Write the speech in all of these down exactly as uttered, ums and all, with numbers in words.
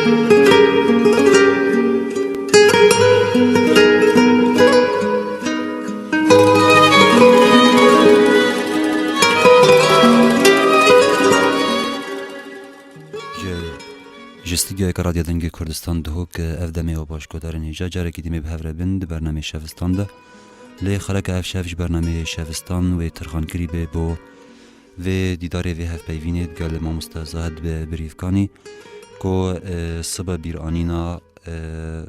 Ji, ji stûdyoyeke Radyo Dengê Kurdistan Duhok, ev demê û baş guhdarên hêja carekî dî me bi hev re bin di bernameyê Şevistan de. Lê xeleka ev şev ji bernameyê Şevistan wê tirxankirî bê bo vê dîdarê, vê hevpeyvînê digel mamoste Zahid Bi-, Birîvkanî ku, e, sibe bîranîna, e,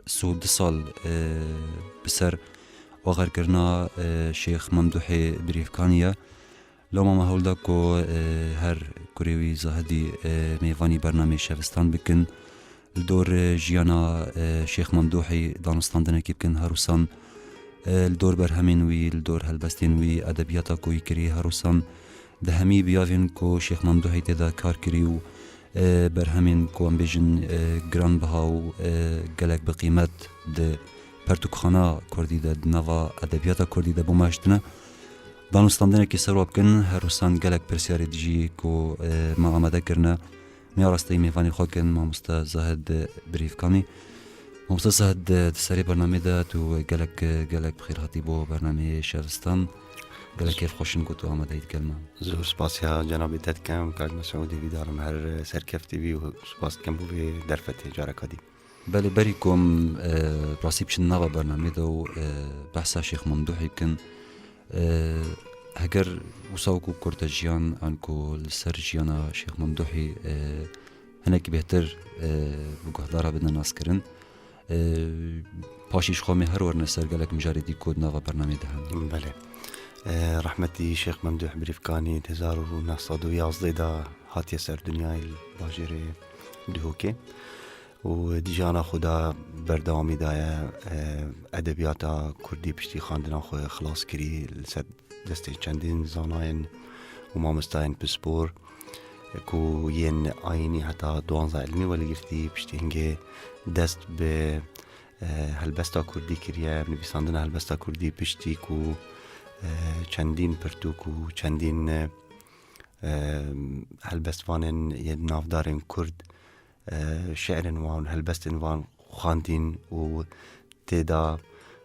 sî û du sal, e, bi ser axirkirina, e, Şêx Memdûhê Birîvkanî ye. Loma me hewl da ku, e, her kurê wî Zahidî, e, mêvanî bernameyê Şevistan bikin. Li dor, e, jiyana, e, Şêx Memdûhî danûstandinekî bikin. Her wisa, e, li dor berhemên wî, li dor helbestên wî, edebiyata ku wî kirî, her wisa di hemî biyavên ku Şêx Memdûhî tê de kar kirî û, e, berhemên ku em bêjin, e, giranbiha û, e, gelek bi qîmet di pertûkxana kurdî de, di nava edebiyata kurdî de bû me hiştine. Danûstandinekî ser wa bikin, her wisa gelek pirsyarê dijî ku, e, me amade kirine. Niha rasteyî mêvanê xwe kin mamoste Zahid Birîvkanî. Mamoste Zahid, di serê bernamê de tu gelek, gelek bi xêr hatî bo bernameyê Şevistan. Gelek kêfxweş in ku tu amadeyî digel me. Zor spasiya cenabê te dikim, Kak Mesûdê, hêvîdar im her serkeftî bî û spas dikim bo vê derfetê careka dî. Belê, berî ku em, e, rastî biçin nava bernamê de û, e, behsa Şêx Memdûhî bikin, e, heger wisa wekû kurte jiyan an ku li ser jiyana Şêx Memdûhî, e, hinekî bêhtir, e, bi guhdara bidin naskirin, e, paşî ji xwe em ê her werine ser gelek mijarê dî ku di nava bernamê de hene. Belê. E, rehmetî Şêx Memdûh Birîvkanî di hezar û neh sed û yazdeh de hatiye ser dinyayê li bajêrê Duhokê. û di jiyana xwe de berdewamî daye, e, edebiyata kurdî piştî xwendina xwe xilas kirî, li ser destê çendîn zanayên û mamostayên pispor, ku yên ayînî heta duwanza ilmî weligirtî, piştî hingê dest bi, e, helbesta kurdî kiriye, nivîsandina helbesta kurdî, piştî ku, e, çendîn pirtûk û çendîn, e, e, helbestvanên yên navdarên kurd, e, şi'rên wan, helbestên wan xwendîn û tê de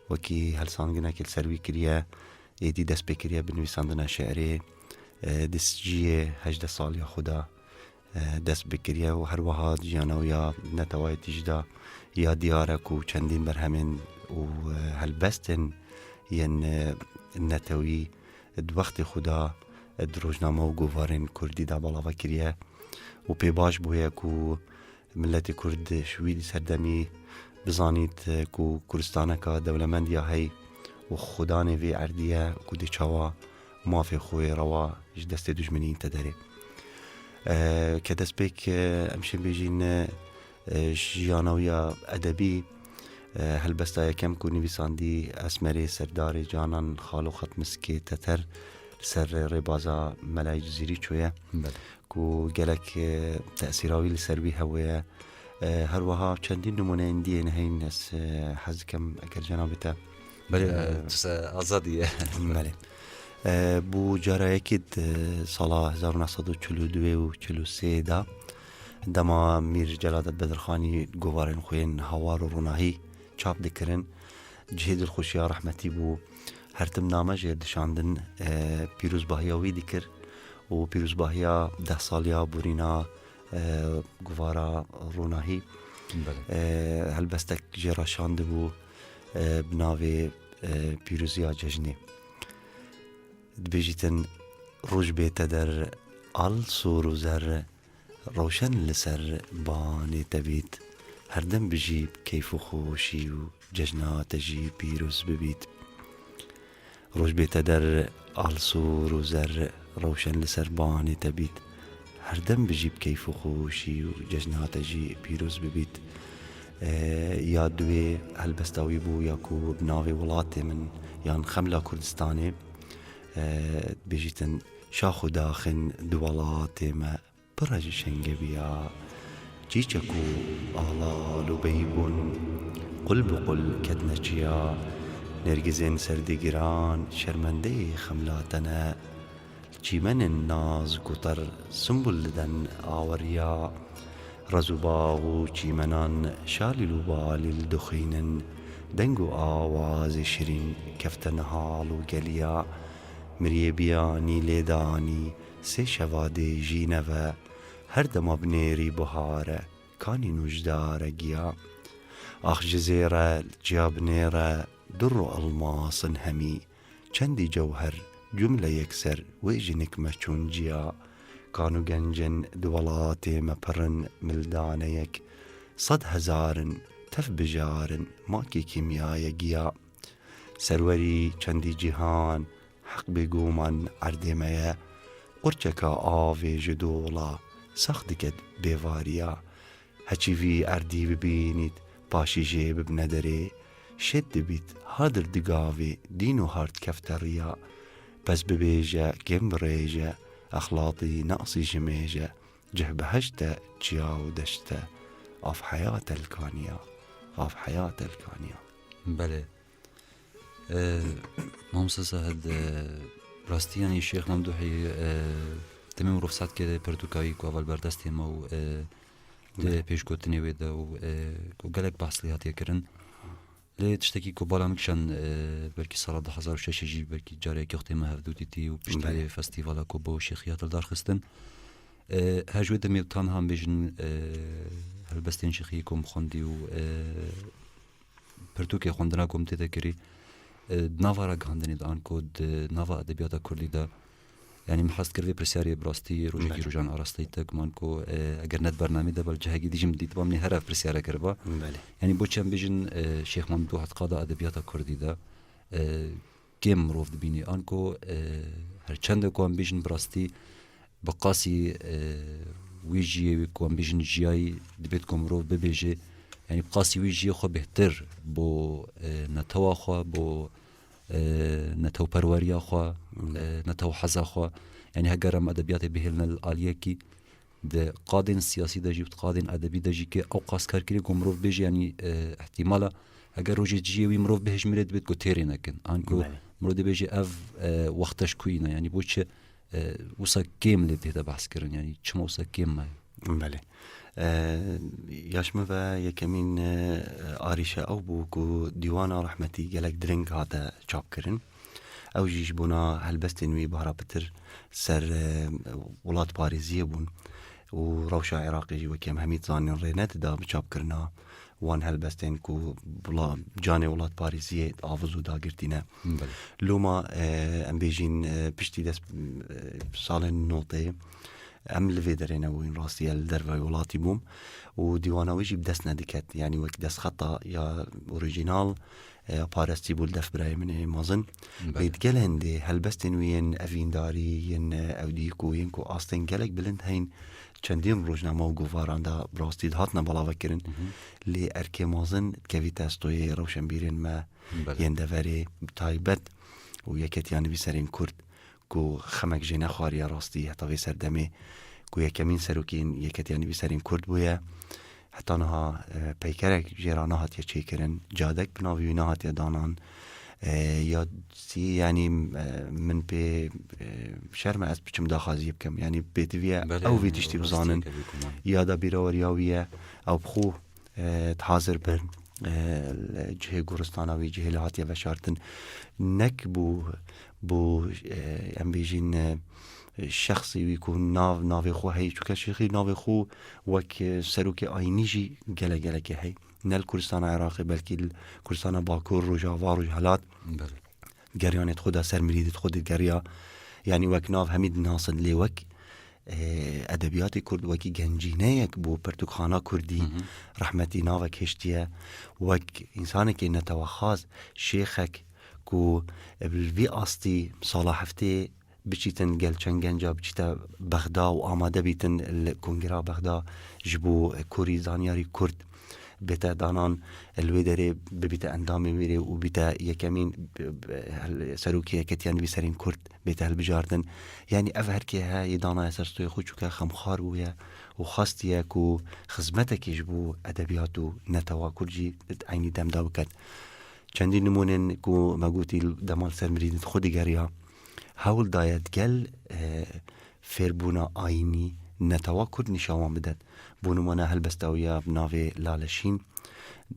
wekî helsanginekê li ser wî kiriye, êdî dest pê kiriye bi nivîsandina şi'rê, e, di cihê hejdeh saliya xwe de, e, dest bi kiriye û her wiha di jiyana wî ya netewayê tîj de ya diyar e ku çendîn berhemên û, e, helbestên yên, e, netewî di wextê xwe de di rojname û govarên kurdî de balava kiriye û pê baş bûye ku miletê kurd ji wî di serdemî bizanît ku Kurdistaneka dewlemend ya hey û xudanê vê erdî ye, ku dê çawa mafê xwe yê rewa ji destê dijminî te derê. E, ke destpêk, e, em şên bêjîn, e, e, jiyana wî ya edebî, e, helbesta yekem ku nivîsandî Esmerê Serdarê Canan Xalo Xetmiskê Teter li ser rêbaza Melayê Cizîrî çûye, Belê. ku gelek, e, tesîra wî li ser wî hebûye. E, her wiha çendîn nimûneyên dî yên heyîn ez, e, hez dikim eger cenabê te Belê, e, e, tu se azadî ye. Belê. E, bû cara yekê di sala hezar û neh sed û çil û du û çil û sê de dema Mîr Celadet Bedirxanî govarên xwe yên Hawar û Ronahî çap dikirin, cihê dilxweşiya rehmetî bû. Her tim name jê dişandin, e, pîrozbahiya wî dikir û pîrozbahiya deh saliya borîna, e, govara Ronahî. Belê. E, helbestek jê re şandibû, e, bi navê, e, Pîroziya Cejnê. Dibêjîtin, roj bê te der al sor û zer, rewşen li ser banê te bît. Herdem bijî bi keyf û xweşî û cejna te jî pîroz bibît. Roj bê te der al sor û zer, rewşen li ser banê te bît. Herdem bijî bi keyf û xweşî û cejna te jî pîroz bibît. E, ya duwê helbesta wî bû ya ku bi navê Welatê Min yan Xemla Kurdistanê, e, dibêjîtin, şax û daxên di welatê me pir e ji şenge biya. Çîçek û alal û beyî bûn, qul bi qul ketine çiya. Nergizên serdê giran şermendeyê xemla te ne. Çîmenên nazik û ter simbul diden aweriya. Rez û bax û çîmenan şalîl û balîl dixwînin, deng û awazê şirîn kefte nihal û geliya, miriyê biyanî lêdanî sê şeva dê jî neve, her dema binêrî bihar e, kanî nûjdar e giya. Ax ji zêre, çiya binêre, dur û elmas in hemî, çendî cewher, cumle yekser, wê jinik me çûn ciya. Kan û gencin di welatê me pir in, mildane yek, sed hezar in, tev bijar in, makê kîmya ye giya. Serwerî çendî cîhan, heq bêguman erdê me ye. Qurçeka avê ji dola sax diket bêvariya. Heçî vî erdî bibînît, paşî jê bibne derê. Şêt dibît, hadir digavê, dîn û hard kefte riya. Pez bibêje, kêm birêje, exlatî nasî jimêje. Cih biheşt e, çiya û deşt e. Av heyat e li Kaniya, av heyat e li Kaniya. Belê. E, Mamoste Sahed, e, rastî yanî Şêx Memduhî, e, demê mirov sed kê pirtûkayî ku heval berdestê me û, e, di Belê. pêşgotinê wê de û, e, ku gelek behs lê hatiye kirin. Lê tiştekî ku bala min kişand, e, belkî sala du hezar û şeş jî belkî careke wextê me hevdû dîtî û piştî Belê. festîvala ku bo Şêxî hat li dar xistin. E, her ji wê demê tan han bêjin, e, helbestên Şêxî ku min xwendî û, e, pirtûkê xwendina ku min tê de kirî, e, di nava ragihandinê de an ku di nava edebiyata kurdî de, yanî min hest kir vê pirsyarê bi rastî rojekî Belê. rojan arasteyî te guman ku, e, eger ne di bernameyê de bel cihekî dî jî min dîtiba min ê here pirsyare kiriba. Belê. Yanî bo çi em bêjin, e, Şêx Mamdû hetqada edebiyata kurdî de, e, kêm mirov dibînî. An ku, e, her çende ku em bêjin bi rastî bi qasî, e, wî jiyê wî ku em bêjin jiyayî dibêt ku mirov bibêje, yanî bi qasî wî jiyê xwe bêhtir bo, e, netewa xwe, bo, e, netewperweriya xwe, Hmm. e, netewheza xwe. Yanî heger em edebiyatê bihêlne li aliyekî, di qadên siyasî de jî, di qadên edebî de jî ke ew qas kar kirî ku mirov bêje, yanî, e, ihtimala heger rojê ciyê wî mirov bihejmire dibêt ku têrê nekin. An ku Belê. mirov dibêje ev, e, wexte ji ku îne, yanî bo çi, e, wisa kêm lê tê de behs kirin, yanî çima wisa kêm me? Belê. E, ya ji min ve yekemîn, e, arîşe ew bû ku dîwana rehmetî gelek diring hate çapkirin. Ew jî ji bona helbestên wî bahra pitir ser, e, welatparêziyê bûn û rewşa Iraqê jî wekî em hemî dizanin rê nedida bi çapkirina wan helbestên ku wila-, canê welatparêziyê aviz û dagirtî ne. Belê. Loma, e, em bêjîn, e, piştî dest, e, salên notê em li vê derê nebûyîn, rastî ye li derveyî welatî bûm û dîwana wî jî bi dest nediket. Yanî wek destxeta ya orîjînal, e, parestî bû li def birayê min ê mezin. Belê. Lê di gel hindê helbestên wî yên evîndarî, yên, e, ewdî ku yên ku astên gelek bilind heyn çendîn rojname û govaran de bi rastî dihatine belavekirin. Hı hı. Lê erkê mezin dikevîte stoyê rewşenbîrên me Belê. yên deverê bi taybet û Yeketiya Nivîserên Kurd ku xemek jê nexwariye rastî heta vê serdemê ku yekemîn serokên Yeketiya Nivîserên Kurd bûye. Heta niha, e, peykerek jê re nehatiye çêkirin, cadek bi navê wî nehatiye danan. E, ya sî, yanî, e, min pê, e, şerm e ez biçim daxwaziyê bikim. Yanî pêtiviye Belê, ew vê yanî tiştî rastî bizanin. Kevî ku man. Ya da bîraweriya wî ye, ew bi xwe, e, hazir bin, e, li cihê goristana wî, cihê li hatiye veşartin. Nek bû, bû, e, em bêjin, e, şexsî wî ku nav, navê xwe heyî, çunke Şêxî navê xwe wek, e, serokê ayînî jî gelek gelekê hey. Ne li Kurdistana Iraqê, belkî li Kurdistana Bakur, Rojava, Rojhelat Belê. geriyanê xwe de ser mirîdî xwe digeriya. Yanî wek nav hemî dinasin, lê wek, e, edebiyatê kurd, wekî gencîneyek bû pirtûkxana kurdî, Hı hı. rehmetî navek hiştiye, wek însanekê netewexwaz, şêxek ku, e, li vî astî sala heftê biçîtin gel çend genca biçîte Bexda û amade bîtin li Kongira Bexda ji bo kurî zanyarî kurd bête danan, li wê derê bibîte endamê wê rê û bîte yekemîn, e, hel-, serokê Yeketiya Nivîserên Kurd bête hilbijartin. Yanî ev herkê he yê danaye ser stoyê xwe çûke xemxar bûye û xwestiye ku xizmetekê ji bo edebiyat û netewa kurd jî di eynî dem de biket. Çendî nimûnên ku me gotî dema li ser mirîdî xwe digeriya, hewl daye digel, e, fêrbûna ayînî, netewa Kurd nîşa wan bidet. Bo nimûne helbesta wî ya bi navê Lale Şîn,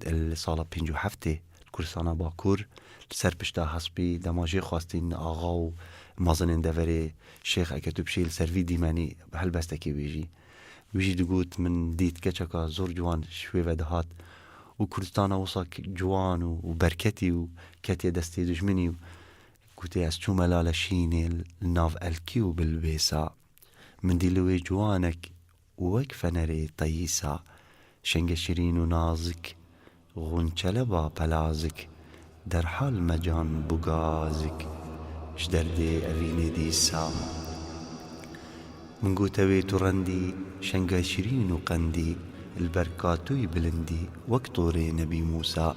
li sala pêncî û heftê li Kurdistana Bakur, li ser pişta hespî, dema jê xwestîn axa û mezinên deverê, şêx, eke tu bişî li ser vî dîmenî helbestekê wî jî. Wî jî digot, min dît keçeka zor ciwan ji wê ve dihat û Kurdistana wisa k-, ciwan û, û berketî û ketiye destê dijminî û gotê, ez çûme Lale Şînê li nav Elkî û Bilbêsa. Min dî li wê ciwanek wek fenerê teyîsa, şenge şirîn û nazik, xûnçeleba pelazik, derhal me can bugazik, ji derdê evînê dîsa. Min got, ew ê tu rendî, şenge şirîn û qendî, li ber katûyî bilindî, wek torê Nebî Mûsa.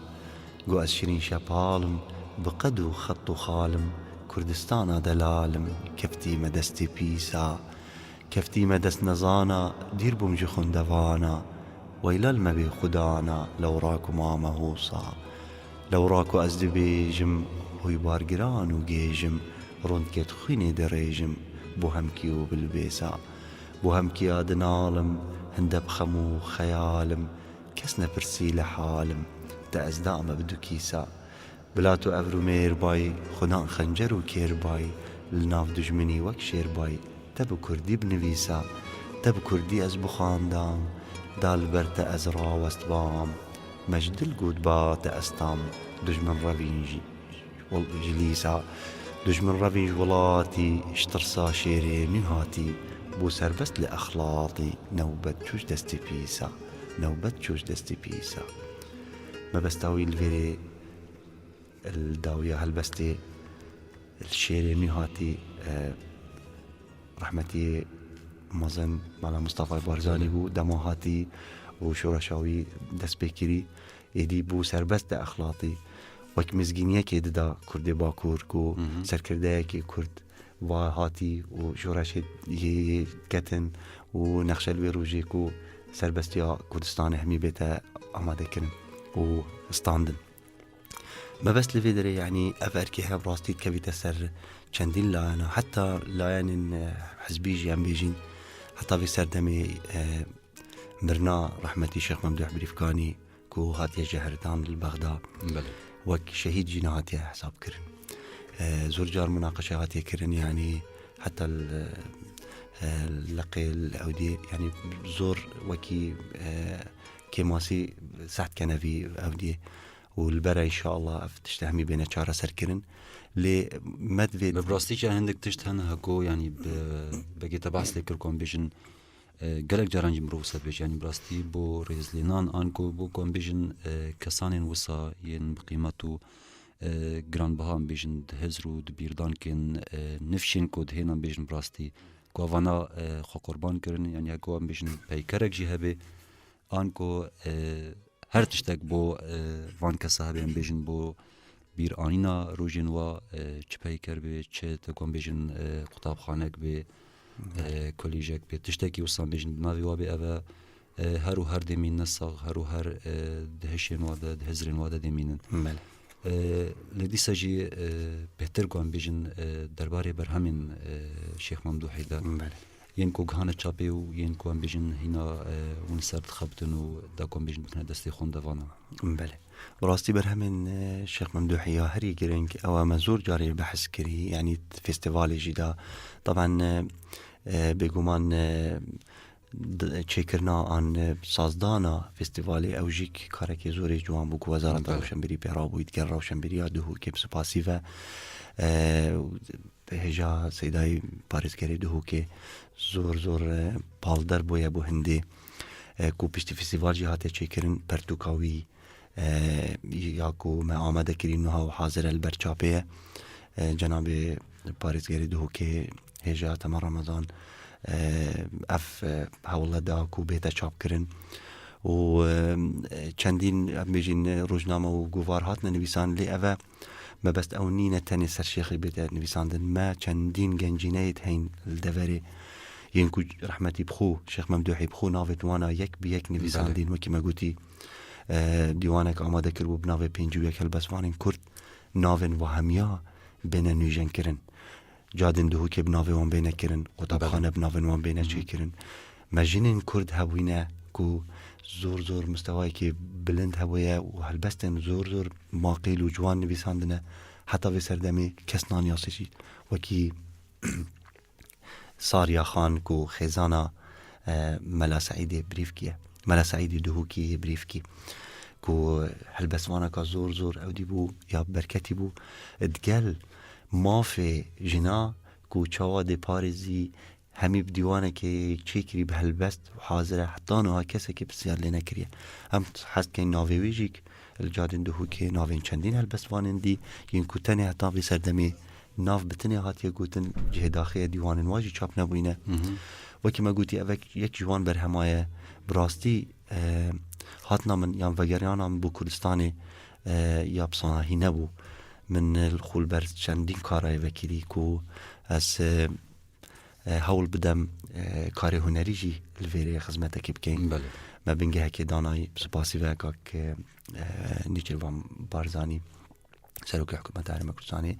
Got, ez şirîn şepal im, bi qed û xet û xal im, Kurdistana delal im, keftî me destê pîsa. Keftî me dest nezana, dîr bûm ji xwendevana. Weyla li me bê xwedana, lewra ku mame hûsa. Lewra ku ez dibêjim, hoy bargiran û gêjim, rond ket xwînê dirêjim, bo hemkî û bilbêsa. Bo hemkiya dinalim, hinde bi xem û xeyalim, kes nepirsî li halim, te ez dame bi du kîsa. Bila tu evr û mêr bay, xudan xencer û kêr bay, li nav dijminî wek şêr bay, te bi kurdî binivîsa, te bi kurdî ez bixwandam, da li ber te ez rawestbam, me ji dil got ba te ez tam, dijmin revîn jî, ji lîsa, dijmin revîn ji welatî, ji tirsa şêrê nû hatî, bû serbest li exlatî, newbet çû ji destê pîsa, newbet çû ji destê pîsa. Mebesta wî li vêrê li dawiya helbestê, li şêrê nû hatî, e, rehmetî mezin Mela Mustafay Barzanî bû, dema hatî û şoreşa wî dest pê kirî, êdî bû serbest de exlatî. Wek mizgîniyekê dida Kurdê Bakur ku Hı hı. serkirdeyekê Kurd va hatî û şoreşê yê ketin û nexşe li wê rojê ku serbestiya Kurdistanê hemî bête amade kirin û standin. Mebest li vê derê, yanî ev erkê hev rastî dikevîte ser çendîn layena, heta layenên, e, hizbî jî em bêjin, heta vê serdemê, e, mirina rehmetî Şêx Memdûh Birîfkanî ku hatiye jehirdan li Bexda, Belê. wek şehîd jî nehatiye hesab kirin. E, zor car munaqeşe hatiye kirin, yanî heta li, e, leqê li Ewdiyê, yanî zor wekî, e, kêmasî seht kene vî Ewdiyê. Û li bera înşallah ev tişt hemî bêne çareserkirin. Lê me divê Bi rastî jî hindik tişt hene heko, yanî bi, belkî te behs lê kir ku em bêjin, e, gelek caran jî mirov wisa dibêje, yanî bi rastî bo rêzlênan an ku bo ku em bêjin, e, kesanên wisa yên bi qîmet û, e, giranbiha em bêjin di hizr û di bîrdankên, e, nifşên ku dihêna em bêjin bi rastî ku evana, e, xwe qurban kirin, yanî heko em bêjin peykerek jî hebe, an ku, e, her tiştek bo, e, van kesa hebe, em bêjin bo bîranîna rojên wa, e, çi peyker bê, çi te ku em bêjin, e, qutabxanek bê, e, kolîjek bê, tiştekî wisa em bêjin bi navê wa bê, ev e, e, her û her dê mînine sax, her û her, e, di hişên wa de, di hizrên wa de dê mînin. Belê. E, lê dîsa jî, e, bêhtir ku em bêjin, e, derbarê berhemên, e, Şêx Memdûhê de. Belê. Yên ku gihane çapê û yên ku em bêjin hîna, e, hûn li ser dixebitin û da ku em bêjin bikine destê xwendevana. Belê. Bi rastî berhemên, e, Şêx Memdûhê ya herî girîng, ew me zor carê behs kirî, yanî festivalê jî da. Taban, e, e, bêguman, e, d-, çêkirina an, e, sazdana festivalê, ew jî k-, karekê zorê ciwan bû ku Wezareta Belê. Rewşenbîrî pê rabûyî digel rewşenbîriya Duhokê bi spasî ve, e, hêja Seydayê parêzgerê Duhokê zor zor, e, palder bûye bo hindê, e, ku piştî festîval jî hate çêkirin, pertûka wî, e, ya ku me amade kirî niha û hazir e li ber çapê ye. E, cenabê parêzgerê Duhokê hêja Temel Remezan, e, ev, e, hewle da ku bête çapkirin. Û, e, çendîn, em bêjin, rojname û guvar hatine nivîsan, lê ev e mebest ew nîne tenê ser şêxê bête nivîsandin. Me çendîn gencîneyê heyîn li deverê yên ku rehmetî bi xwe, Şêx Memdûhê bi xwe navê wana yek bi yek nivîsandîn, Belê. wekî me gotî, e, dîwanek amade kiribû bi navê pêncî û yek helbestvanên Kurd, navên wa hemiya bêne nûjenkirin. Cadên Duhokê bi navê wan bêne kirin, qutabxane Belê. bi navên wan bêne Hı hı. çêkirin. mejînên Kurd hebûyne ku zor zor mistewayekî bilind hebûye û helbestên zor zor maqîl û ciwan nivîsandine. Heta vê serdemê kes naniyase jî wekî Sariya Xan ku xêzana, e, Mela Seîdê Birîvkî ye. Mela Seîdê Duhokî yê Birîvkî ku helbestvaneka zor zor ewdî bû ya berketî bû. Digel mafê jina ku çawa dê parêzî hemî bi dîwanekê çêkirî bi helbest û hazir e. Heta niha kesekî pisyar lê nekiriye. Em hez dikeyn navê wî jî li carên Duhokê navên çendîn helbestvanên dî yên ku tenê heta vê serdemê nav bi tinê hatiye gotin, cihê daxê ye, dîwanên wa jî çap nebûyne. Wekî me gotî, ev ek-, yek ji wan berhema ye. Bi rastî, e, hatina min yan vegeriyana min bo Kurdistanê, e, ya bi sanahî nebû. Min li xwe li ber çendîn karayê vekirî ku ez, e, e, hewl bidem, e, karê hunerî jî li vêrê xizmetekê bikeyn. Belê. Me bingehekê danayî, bi spasî ve kak, e, Nêçîrvan Barzanî, Serokê Hikûmeta Herêma Kurdistanê,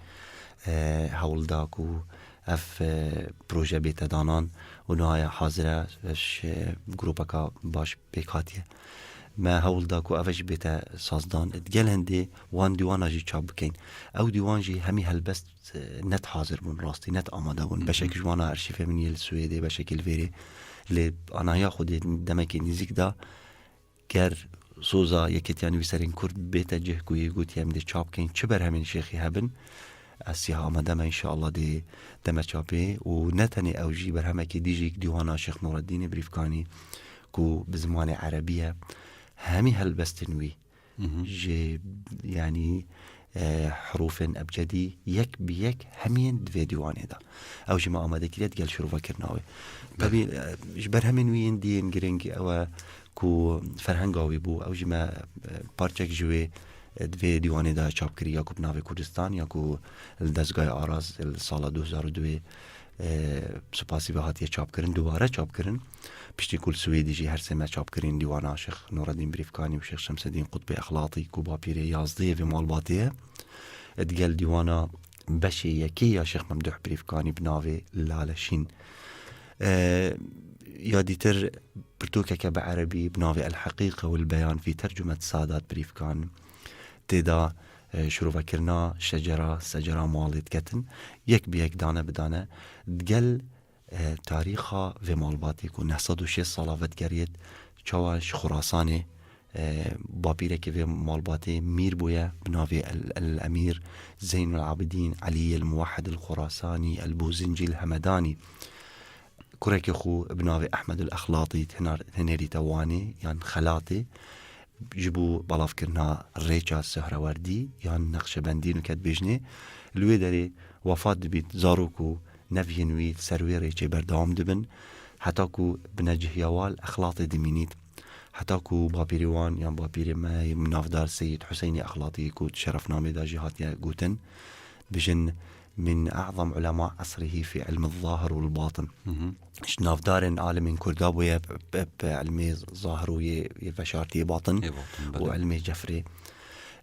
e, hewl da ku ev, e, proje bête danan û niha hazir e, ji grûpeka baş pêk hatiye. Me hewl da ku ev jî bête sazdan. Digel hindê wan dîwana jî çap bikeyn. Ew dîwan jî hemî helbest, e, net hazir bûn, rastî net amade bûn. Beşek ji wana arşîvê min yê li Swêdê, beşekî li vêrê. Lê anahiya xwe dê demekê nîzîk da ger soza Yeketiya Nivîserên Kurd bête cih ku yê gotiye em dê çap keyn, çi berhemên şêxî hebin, ez siha amade me, înşeallah dê deme çapê. Û ne tenê ew jî, berhemekê dî jî dîwana Şêx Nureddînê Birîvkanî ku bi zimanê erebî ye, hemî helbestên wî ji, yanî, e, herûfên ebcedî yek bi yek hemiyên di vê dîwanê de. Ew jî me amade kiriye digel şirovekirina wê. Belê. Tabî, e, ji berhemên wî yên dî yên girîng ew e ku ferhenga wî bû. Ew jî me, e, parçek ji wê, e, di vê dîwanê de çap kiriye ku bi navê Kurdistan ya ku li Dezgayê Araz li sala du hezar û duyê, e, spasî ve hatiye çapkirin, dubare çapkirin. Piştî ku li Swêdî jî her sê me çapkirîn dîwana Şêx Nureddîn Birîvkanî û Şêx Şemseddîn Qutbê Exlatî ku bapîrê yazdehê vê malbatê ye. Digel dîwana beşê yekê ya Şêx Memduh Birîvkanî bi navê Lale Şîn. E, ya dîtir pirtûkeke bi erebî bi navê El Heqîqe û El Beyan fî Tercumet Sadat Birîvkan. Tê de, e, şirovekirina şecera, secera malê diketin. Yek bi yek, dane bi dane, digel, e, tarîxa vê malbatê ku neh sed û şêst sala vedigeriyêt, çawa ji Xurasanê, e, bapîrekî vê malbatê mîr bûye bi navê El, El Emîr Zeynul Abidîn Elî El Muwahhed El Xurasanî El Bûzincî El Hemedanî. Kurekê xwe bi navê Ehmed El Exlatî tenar-, tenêrîte Wanê yan Xelatê. Ji bo belavkirina rêça Suhrewerdî yan Neqşebendî nuke dibêjinê, li wê derê wefat dibît, zarok û neviyên wî li ser wê rêçê berdewam dibin, heta ku bi necihiya wa li Exlatê dimînît. Heta ku bapîrê wan yan bapîrê me yê navdar Seyîd Huseynê Exlatî ku di şerefnamê de jî hatiye gotin, bijin min a'zam ulema esrihî fî ilmi zahir û batin. Ji navdarên alimên Kurda bûye bi, bi, bi ilmê zahir û yê, yê veşartiyê batin Ê batin, û belê. Ilmê cefrê.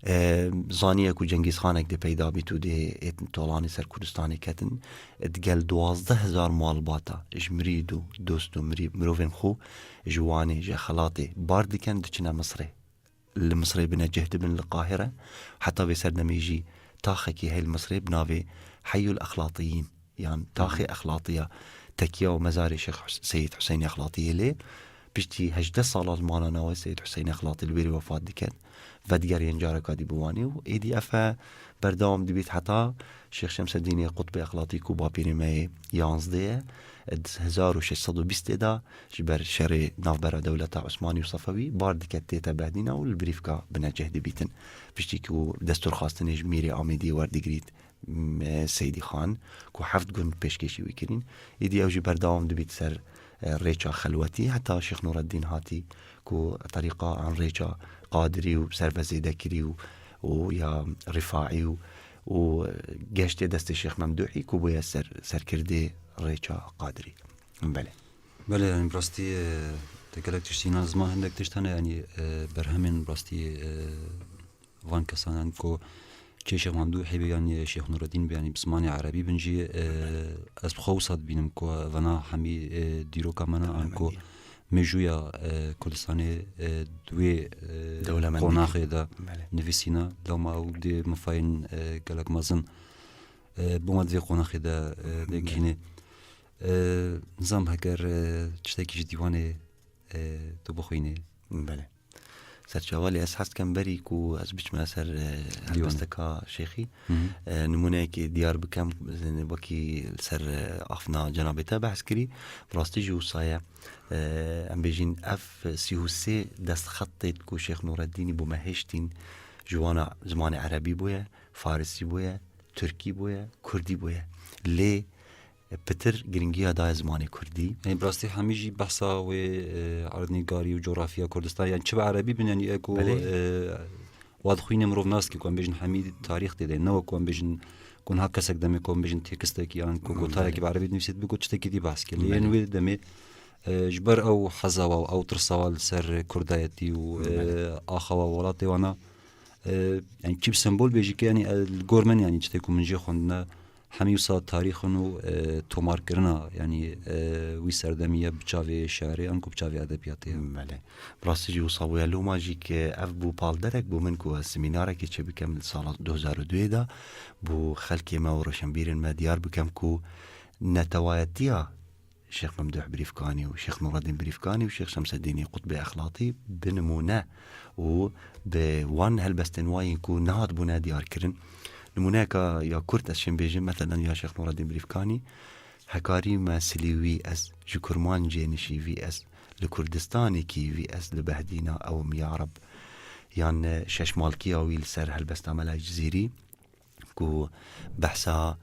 E, zaniye ku Cengîz Xanek dê peyda bît û dê ê tolanê ser Kurdistanê ketin, digel duwazdeh hezar malbata ji mirîd û dost û mirî-, mirovên xwe ji Wanê, ji Xelatê bar dikin, diçine Misrê. Li Misrê binecih dibin li Qahire. Heta vê serdemê jî taxekî heye li Misrê bi navê Heyul Exlatiyîn, yan Taxê Exlatiya, tekiya û mezarê Şêx Hus-, Seyîd Huseynê Exlatiyê lê. Piştî hejdeh sala li mala nava Seyîd Huseynê Exlatî li wêrê wefat diket. Vedigeriyên careka dî bi Wanê û êdî efe berdewam dibît heta Şêx Şemsedînê Qutbê Exlatî ku bapîrê me yê yanzdê ye, di hezar û şeş sed û bîstê de ji ber şerê navbera dewleta Osmanî û Sefewî bar dike tête Bedîna û li Birîvka binecih dibîtin. Piştî ku desturxwastinê ji Mîrê Amêdiyê werdigirît, m-, Seydî Xan, ku heft gund pêşkêşî wî kirîn, êdî ew jî berdewam dibît ser, e, rêça xelwetî, heta Şêx Nureddîn hatî, ku terîqa an rêça Qadirî û serve zêde kirî û, û ya Rifaî û, û geştê destê Şêx Memduhî ku bûye ser, serkirdê rêça Qadirî. Belê. Belê, yani, bi rastî, e, te gelek tiştî înan zima hindek tişt hene, yani, e, berhemên bi rastî, e, van kesan, yani, ku çê Şêx Memduhî bê, yani, Şêx Nureddîn bê, yani, bi zimanê erebî bin jî, e, ez bi xwe wisa dibînim ku vana hemî, e, dîroka me ne, an ku Hemî. mêjûya, e, Kurdistanê, e, di wê, e, Dewlemendî. Qonaxê de Belê. Nivîsîna, lewma ew dê mifayên, e, gelek mezin, e, bûma di vê qonaxê de, e, Belê. Degihîne. E, nizam heger, e, tiştekî ji dîwanê, e, tu bixwînê. Belê. Serçava lê ez hez dikim berî ku ez biçime ser, e, Dîwan. Helbesteka Şêxî, Hı hı. e, nimûneyekê diyar bikim, wekî li ser, e, afna cenabê te behs kirî, bi rastî jî wisa ye. E, em bêjin ev sî û sê destxetê ku Şêx Nûreddînî bo me hêştîn, ji wana zimanê erebî bûye, farisî bûye, tirkî bûye, kurdî bûye. Lê pitir giringiya daye zimanê kurdî. Yanî bi rastî hemî jî behsa wê, e, erdnîgarî û coğrafya Kurdistan, yanî çi bi erebî bin, yanî e ku, Belê. E, wa dixwîne mirov nas ke ku em bêjin hemî tarîx tê de, ne wek ku em bêjin ku niha kesek demê ku em bêjin têkistekî yan ku Belê. Gotarekî bi erebî dinivîsît, bi got tiştekî dî behs ke. Lê yên Belê. Wê demê, e, ji ber ew heza wa û ew tirsa wa li ser kurdayetî û, e, Belê. Axa wa welatê wana, e, yanî çi bi sembol bêjî ke, yanî, e, li gor min, yanî tiştê ku min jê xwendine, hemî wisa tarîx in û, e, tomarkirina, yanî, e, wî serdemî ye bi çavê şiirê anku bi çavê edebiyatê ye. Belê. Bi rastî jî wisa bûye. Loma jî ke ev bû palderek bo min ku ez semînarekê çêbikim li sala du hezar û duyê de, bo xelkê me û roşenbîrên me diyar bikim ku netewayetiya Şêx Memduh Birîfkanî û Şêx Nûreddîn Birîfkanî û Şêx Şemseddînî Qutbê Exlatî bi nimûne û bi wan helbestên wa yên ku nehatibûne diyarkirin. Nimûneyeka ya kurt ez şêm bêjim, meselen ya Şêx Nûreddîn Birîfkanî, Hekarî me silî wî ez, ji kurmancê nişî vî ez, li Kurdistanekî vî ez, li behdîna ewim ya Reb. Yan, e, şeşmalkiya wî li ser helbesta Mela Cizîrî, ku behsa,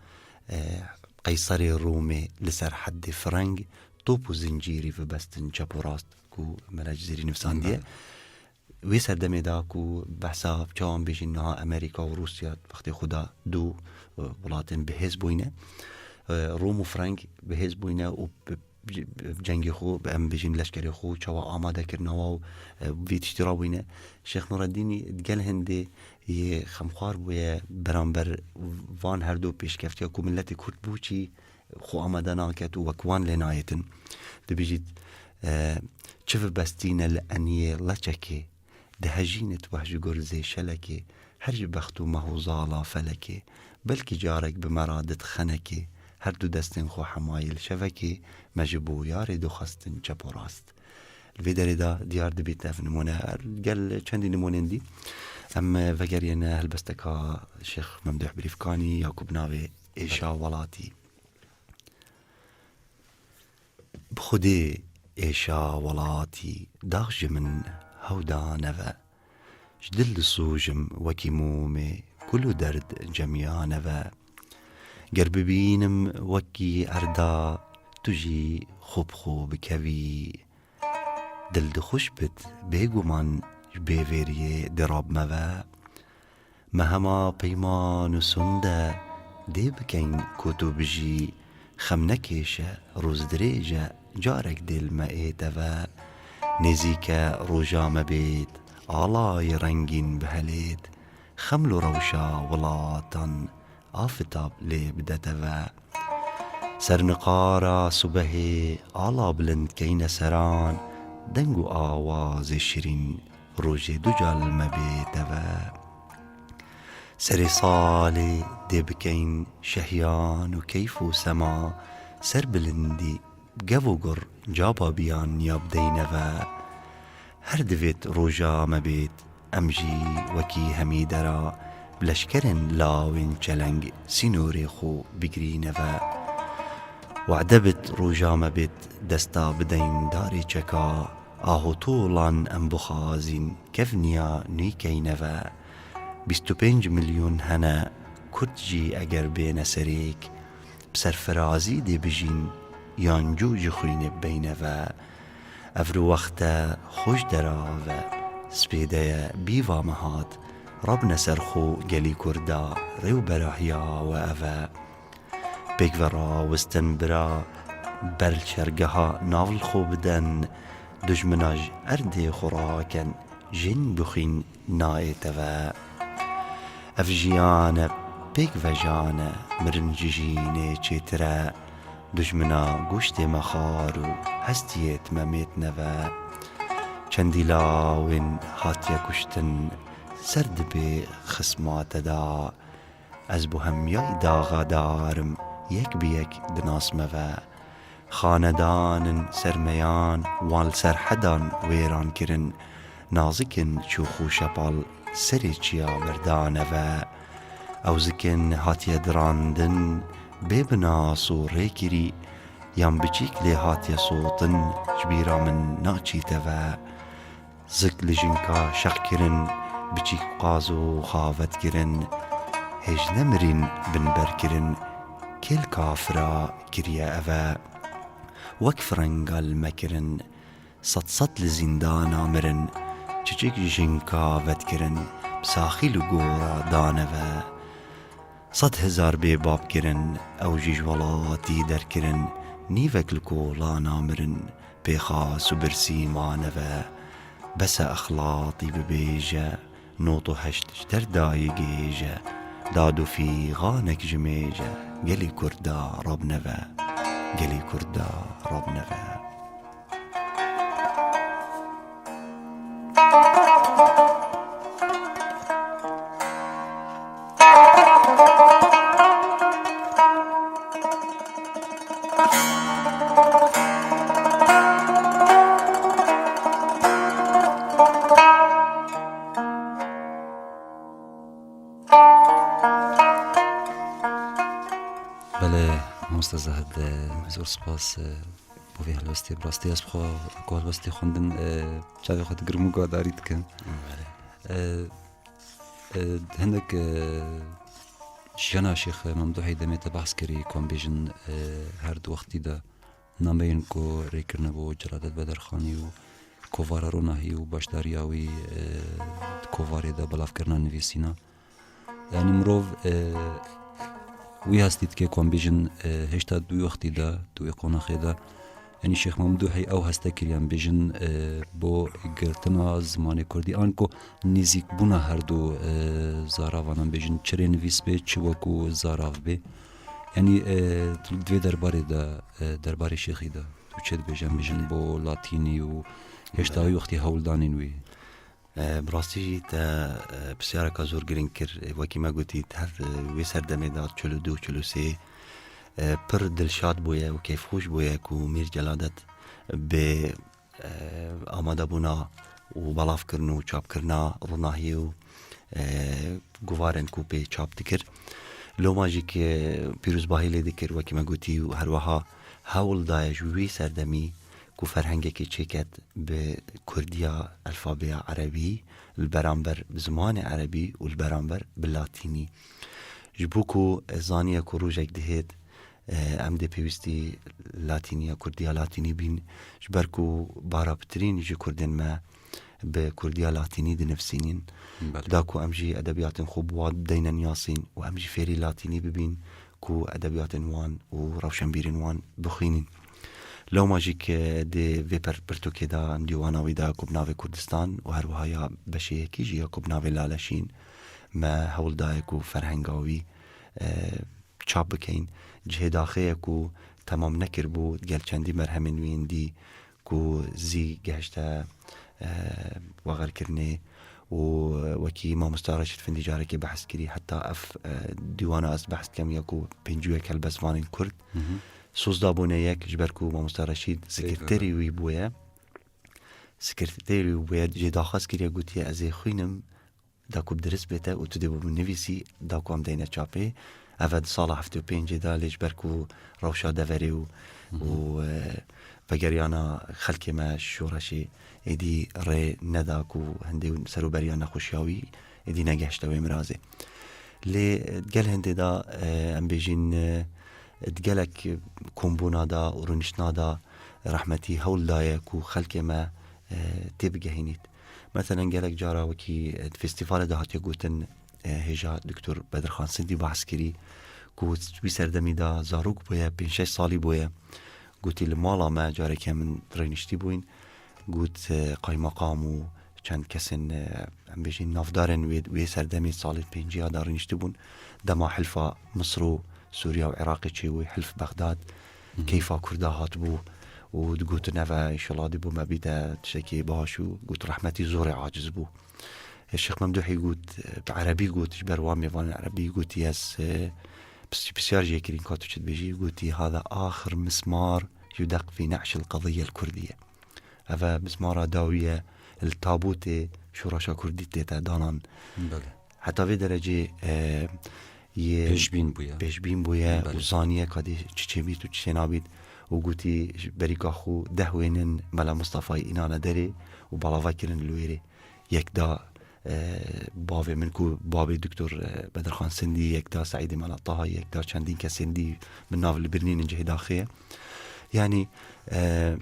e, Qeyserê Romê li ser heddê fireng top û zincîrî vibestin çep û rast, ku Mela Cizîrî nivîsandiye. Belê. Wê serdemê de ku behsa çawan bêjin niha Amerîka û Rûsya wextê xwe de du, e, welatên bihêz bûyne. E, Rom û fireng bihêz bûyne û bi, bi, bi cengê xwe, bi, em bêjin leşkerê xwe çawa amade kirine wa û, e, vê tiştî rabûyne. Şêx Nûreddînî gel hindê yê xemxwar bûye beramber van her du pêşkeftiya ku miletê Kurd bo çî xwe amade naket û wek wan lê nayêtin. Dibêjît, e, çi vibestîne li eniyê leçekê, dihejînit weh ji gurzê şelekê, her ji bext û meh û zala felekê, belkî carek bi me re dit xenekê, her du destên xwe hemayê li şevekê, me ji bo yarê dixwestin çep û rast. Li vê derê de diyar dibît ev nimûne, her gel çendî nimûnên dî. Em vegeriyene helbesteka Şêx Memduh Birîfkanî ya ku bi navê Êşa Welatî. Bi Xwedê êşa welatî dax ji min hewda neve. Ji dil disûjim wekî mûmê kul û derd cemiya neve. Ger bibînim wekî erda tu jî xwe bi xwe bikevî. Dil dixweş bit bêguman ji bêvêriyê di rab me ve. Me hema peyman û sonde dê bikeyn ku tu bijî, xem nekêşe, roz dirêj e, carek dê li me ê teve. Nêzîk e roja me bêt, alayê rengîn bihelêt, xem li rewşa welatan afitab lê bide teve. Ser niqara subehê ala bilind keyne seran, deng û awazê şirîn rojê duca li me bê teve. Serê salê dê bikeyn şehiyan û keyf û sema, ser bilindî gev û gur caba biyan ya bideyne ve. Her divêt roja me bêt, em jî wekî hemî dera bi leşkerên lawên çeleng sînorê xwe bigirîne ve. Wade bit roja me bêt desta bideyn darê çeka, ahotolan em bixwazîn kevniya nû keyne ve. Bîst û pênc milyon hene Kurd jî eger bêne serêk, bi serfirazî dê bijîn, yan cû ji xwînê beyne ve. Ev ru wexte xweş dera ve, spêdeye bîva me hat, rabne ser xwe gelî Kurda, rê û berahiya we ev e. Pêk ve rawistin bira, ber li şergeha nav li xwe biden, dujmina ji erdê xwe raken, jin bixwîn nayê teve. Ev jiyan e pêk vejan e, mirin ji jînê çêtir e. Dujmina goştê me xar û hestiyêt me mêt neve. Çendî lawên hatiye kuştin, ser dibê xisma te da. Ez bo hemiyayî daxadar im, yek bi yek dinas me ve. Xanedanin sermeyan wan li serhedan wêran kirin. Nazikin çû xû şepal serê çiya berdane ve. Ew zikin hatiye dirandin, bê bi nas û rêkirî, yan biçîk lê hatiye sotin, ji bîra min naçîte ve. Zik li jinka şeq kirin, biçîk qaz û xavet kirin, hêj nemirîn bin ber kirin, kêl kafira kiriye eve. Wek firenga li me kirin, sed sed li zîndana mirin, çiçik ji jinka vet kirin, bi saxî li gora dane ve. Sed hezar bêbab kirin, ew jî ji welatî derkirin, nîvek li kolana mirin, pêxas û birsî mane ve. Bes e exlatî bibêje, not û heşt ji derdayê gêje, dad û fîxanek ji mêje, gelê Kurda rabneve, gelê Kurda rabneve. Belê, mamoste Zahid, e, zor spas, e, bo vê helwestê. Bi rastî ez bi xwe ku helwestê xwendin, e, çavê xwe di girm û guhdarî dikim. Belê. E, e, hinek, e, jiyana Şêx Memduhê demê te behs kirî, ku em bêjin, e, her du wextî de nameyên ku rêkirine bo Celadet Bedirxanî û kovara Ronahî û beşdariya wî, e, di kovarê de belavkirina nivîsîna. Yanî mirov, e, wî hestî dike ku em bêjin, e, hêşta du wextî de, di wê qonaxê de, yanî Şêx Memdûhî ew heste kiriye, em bêjin, e, bo girtina zimanê kurdî, an ku nêzîkbûna her du, e, zaravan, em bêjin, çi rênivîs bê, çi wekû zarav bê. Yanî, e, di vê derbarê de, e, derbarê Şêxî de, tu çi dibêjî, em bêjin, bo latînî û hêşta wî wextî hewldanên wî? E, bi rastî jî te, e, pisyareka zor girîng kir. E, wekî me gotî, her, e, wê serdemê de çil û du û çil û sê, e, pir dilşad bûye û keyfxweş bûye ku Mîr Celadet bi, e, amadebûna û belavkirin û çapkirina Ronahî û, e, guvarên ku pê çap dikir. Loma jî ki pîrozbahî lê dikir, wekî me gotî, û her wiha hewl daye ji wî serdemî ku ferhengekê çêket bi kurdiya elfabeya erebî li beramber bi zimanê erebî û li beramber bi latînî. Ji bo ku zaniye ku rojek dihêt, e, em dê pêwîstî latîniya kurdiya latînî bîn, ji ber ku bara pitirîn ji kurdên me bi kurdiya latînî dinivîsînin. Belê. Da ku em jî edebiyatên xwe bi wan deyne niyasîn û em jî fêrî latînî bibîn, ku edebiyatên wan û rewşenbîrên wan bixwînin. Lewma jî ke dê vê per-, pirtûkê de em dîwana wî de ku bi navê Kurdistan û her wiha ya beşê yekî jî ya ku bi navê Laleşîn me hewl daye ku ferhenga wî, e, çap bikeyin. Cihê daxê ye ku temam nekiribû, gel çendî merhemên wî yên dî ku zî gehişte, e, wexerkirinê û wekî mamosta Reşîd Findî carekê behs kirî, heta ev, e, dîwana ez behs dikem ya ku pêncî û yek helbestvanên Kurd, Hı hı. soz dabûne yek, ji ber ku mamosta Reşîd Seyda. sekreterî wî bûye. Sekreterî wî bûye, jê daxwaz kiriye, gotiye, "Ez ê xwînim, da ku bi dirist bête û tu dê bo min nivîsî, da ku em deyne çapê." Ev e di sala heftê û pêncê de, lê ji ber ku rewşa deverê û, Hı hı. û, e, vegeriyana xelkê me şoreşê êdî rê neda ku hindê serûberiya nexweşiya wî êdî negehişte wê mirazê. Lê, e, gel hindê de, e, em bêjîn, e, di gelek kombûna de û rûniştina de rehmetî hewl daye ku xelkê me, e, têbigehînît. Meselen, gelek cara wekî, e, di festîvalê de hatiye gotin, e, hêja Doktor Bedirxan Sindî behs kirî, ku wî serdemî de zarok bûye, pênc şeş salî bûye. Gotî, li mala me carekê min rêniştî bûyn. Got, e, qaymaqam û çend kesên, e, em bêjin navdarên wê, wê serdemê salên pêncî ya de rêniştî bûn. Dema hilfa Misir û Sûriya û Iraqê çêbû, hilf Bexdad, Keyfa Kurda hatibû û digotin, eve înşallah dê bo me bîte tiştekî baş û got, rehmetî zorê aciz bû. E, Şêx Memduhî got, bi erebî got, ji ber wan mêvanên erebî gotî, ez, e, pis-, pisyar jê kirîn, ka tu çi dibêjî? Gotî, hada axir mismar yudeq fî ne'şil qediyel kurdiye. Eve mismara dawî ye, li tabûtê şoreşa kurdî tête danan. Belê. Heta vê derecê, e, yê Pêşbîn bûye. Pêşbîn bûye Belê. û zaniye ka dê çi çêbît û çi çênabît û gotî, ji berîka xwe deh wênin Mela Mistefayê înane derê û balava kirin li wêrê. Yek da, e, bavê min ku babê Doktor, e, Bedirxan Sindî, yek da Seîdê Mela Taha, yek da çendîn kesên dî, min nav li bir nînin cihê daxê ye. Yanî, e,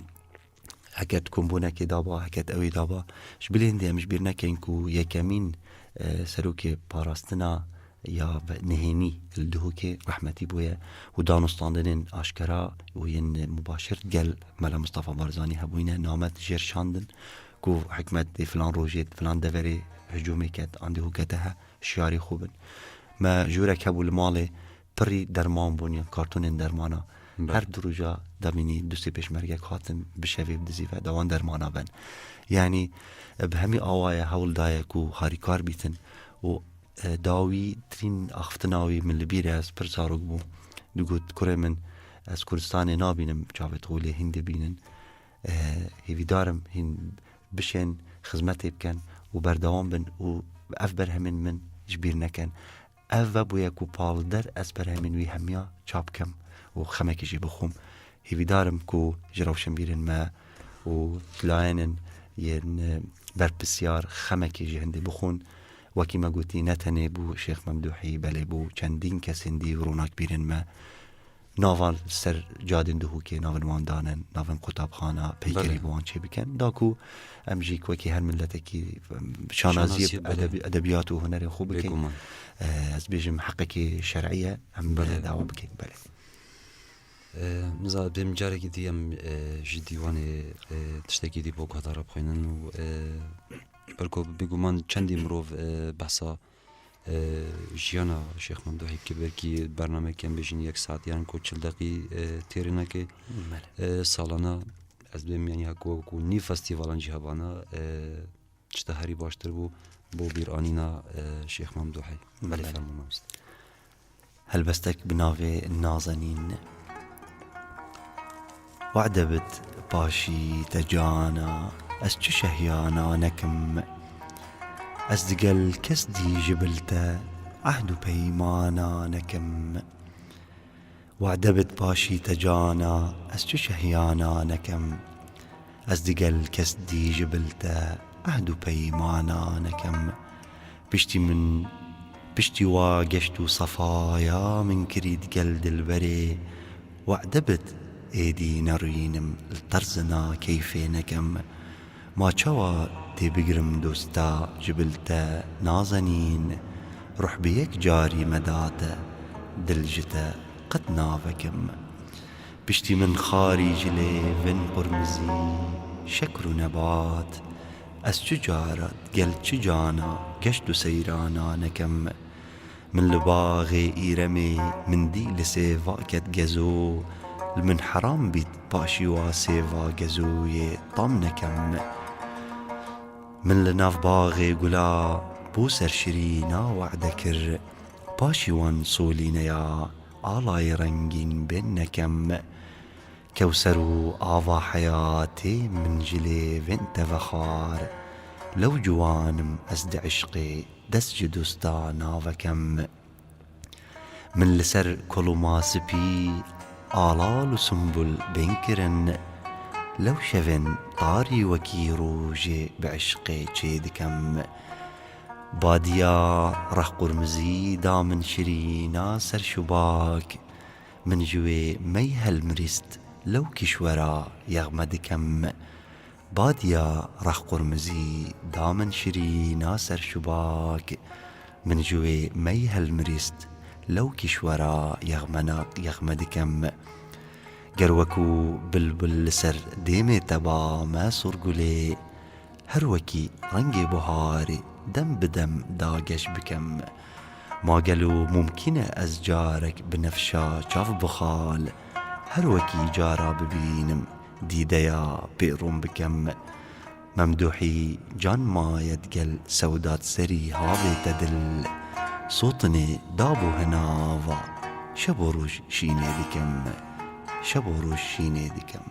heket kombûnekê daba, heket ewê daba. Ji bilên de em ji bîr nekin ku yekemîn, e, serokê parastina ya ve-, nihênî li Duhokê rehmetî bûye û danûstandinên aşkera û yên mubaşir gel Mela Mustafa Barzanî hebûyne, namet jêr şandin ku hikûmet ê filan rojê, filan deverê hicûmê ket, an Duhokê te he, şiyarê xwe bin. Me jûrek hebû li malê, pirî derman bûn, yan kartonên dermana. Belê. Her du roja demînî du sê pêşmergek hatin bi şevê bi dizî ve, da wan dermana ben. Yanî, e, bi hemî awaye hewl daye ku harîkar bîtin û, e, dawî tirîn axiftina wî min li bîr e, ez pir zarok bûm. Digot, kurê min, ez Kurdistanê nabînim, çavê te lê hîn dibînin. E, hêvîdar im hîn bişên xizmetê bikin û berdewam bin û ev berhemên min ji bîr nekin. Ev vebûye ku pal der ez berhemên wî hemiya çap kem û xemekê jê bixwim. Hêvîdar im ku ji rewşenbîrên me û ji layenên yên berpirsiyar xemekê jî hindê bixwin. Wekî me gotî, ne tenê bû Şêx Memdûhî, belê bû çendîn kesên dî û ronakbîrên me. Navan li ser cadên Duhokê, navên wan danin, navên qutabxana, peykerî Belê. bi wan çêbikin. Da ku em jî wekî her miletekî, em, şanaziyê Şanaziyê, belê. edebi-, edebiyat û hunerên xwe bikin. Bêguman. Eh, ez bêjim heqekî şer'î ye, em Belê. dawa bikin, belê. Eh, min zad bêm carekî dî em, eh, ji dîwanê, eh, tiştekî dî bo guhdara bixwînin û, eh, ber ku bêguman çendî mirov, eh, behsa e, jiyana Şêx Memdûhî bike, belkî bernameyek em bêjin yek saet yan ku çil deqî, e, têrê neke. Belê. E, salana ez bêm, yanî heko ku nîv festîvalan jî hebana, e, tişta herî baştir bû bo bîranîna, e, Şêx Memdûhî. Belê. Belê, fermû mamoste. Helbestek bi navê Nazenîn. Wade bit paşî te cana, ez çi şehiyana nekim. Ez digel kes dî ji bil te ehd û peymana nekim. Wade bit paşî te cana, ez çi şehiyana nekim. Ez digel kes dî ji bil te ehd û peymana nekim. Piştî min, piştî wa geşt û sefaya min kirî digel dilberê, wade bit êdî nerûyînim li terzina keyfê nekim. Ma çawa tê bigrim dosta ji bil te Nazenîn, ruh bi yek carî me da te, dil ji te qet navekim. Piştî min xarî ji lêvên qurmizî, şekr û nebat, ez çi cara gel çi cana geşt û seyrana nekim. Min li baxê Îremê min dî li sêva ket gezo, li min heram bît paşî wa sêva gezoyê tam nekem. Min li nav baxê gula bo ser şirîna wade kir, paşî wan solîneya alayê rengîn bên nekem. Kewser û ava heyatê min ji lêvên te vexwar, lew ciwan im ez di eşqê dest ji dosta navekem. Min li ser kolûma spî alal û simbul bên kirin, lew şevên tarî wekî rojê bi eşqê çêdikem. Badiya rehqurmizî da min şirîna ser şubak, min ji wê mey helmirîst lew kîşwera yexme dikem. Badiya rehqurmizî da min şirîna ser şubak, min ji wê mey helmirîst lew kîşwera yexmena-, yexme dikem. Ger wekû bilbil li ser dêmê te ba me sorgulê, her wekî rengê buharê dem bi dem dageş bikem. Ma gelo mumkîn e ez carek bi nefşa çav bixal, her wekî cara bibînim, dîdeya pê rûn bikem. Memduhî can maye digel sewdat serî havê te dil. Sotinê dabû hinava, şev û roj şînê dikim, şev û roj şînê dikim.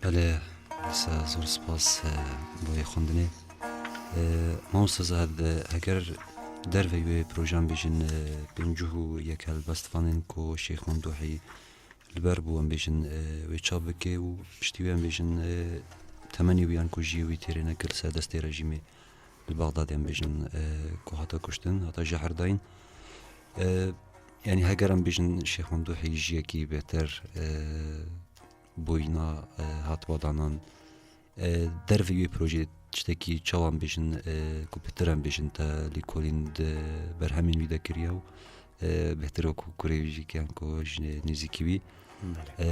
Belê, wisa zor spas, e, bo vê xwendinê. E, mamoste Zehed, e, heger derveyî wê projan bêjin, e, pêncû û yek helbestvanên ku Şêx Memduhî li ber bû, em bêjin, e, wê çap bike û piştî wê, em bêjin, e, temenê wî yan ku jiyê wî têrê neke li ser destê rejîmê li Bexdadê, em bêjin, e, ku hate kuştin, hate jehr dayîn. E, yanî heger em bêjin Şêx Memduhî jiyekî bêhtir, e, boyîna, e, hatiba danan, e, derveyî wê projeyê tiştekî çawa em bêjin, e, ku bêhtir em bêjin te lêkolîn di berhemên wî de kiriye û, e, bêhtir wekû kurê wî jî kiyan ku ji nêzîkî wî. Belê. E,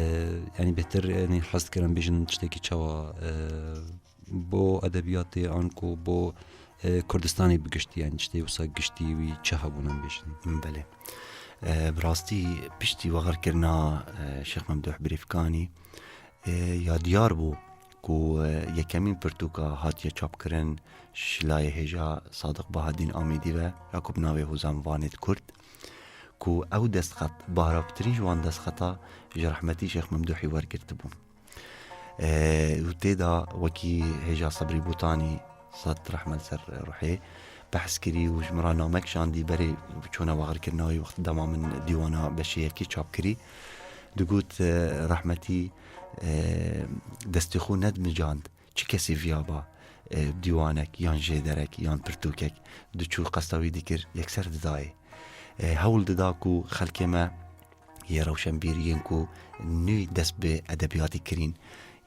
yanî bêhtir, yanî hez dikirin bêjin tiştekî çawa, e, bo edebiyatê an ku bo, e, Kurdistanê bi giştî, yanî tiştê wisa giştî wî çi hebûn em bêjin? Belê. E, bi rastî piştî wexirkirina, e, Şêx Memduh Birêfkanî, e, ya diyar bû ku, e, yekemîn pirtûka hatiye çapkirin ji layê hêja Sadiq Bahadîn Amîdî ve ya ku bi navê Hozan Vanê di Kurd, ku ew destxet, barapitirîn ji wan destxeta ji rehmetî Şêx Memduhî wergirtibû. E, û tê de wekî hêja Sebrî Botanî, sed rehmet ser ruhê, behs kirî û ji min re name kişandî berê çûna wexirkirina wî, wext dema min dîwana beşê yekê çap kirî. Digot, e, rehmetî, e, destê xwe nedimicand. Çi kesê viyaba, e, dîwanek yan jêderek yan pirtûkek diçû qesta wî dikir, yekser didayê. E, hewl dida ku xelkê me yê rewşenbîr yên ku nû dest bi edebiyatê kirîn,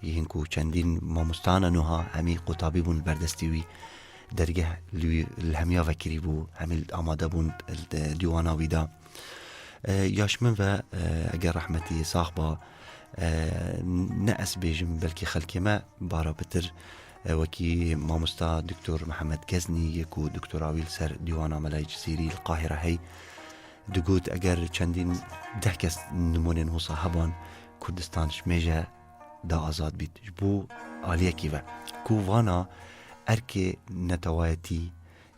yên ku çendîn mamostana nuha hemî qutabî bûn li ber destê wî, dergeh li wî, li hemiya vekirî bû, hemî amade bûn li dîwana wî de. E, ya ji min ve, e, eger rehmetî sax ba, e, ne ez bêjim, belkî xelkê me bara pitir, e, wekî mamosta Doktor Mihemed Geznî yê ku doktora wî li ser dîwana Melayê Cizîrî li Qahîre hey, digot, eger çendîn deh kes nimûnên wisa heban, Kurdistan ji mêje da azad bît. Ji bo aliyekî ve ku vana erkê netewayetî,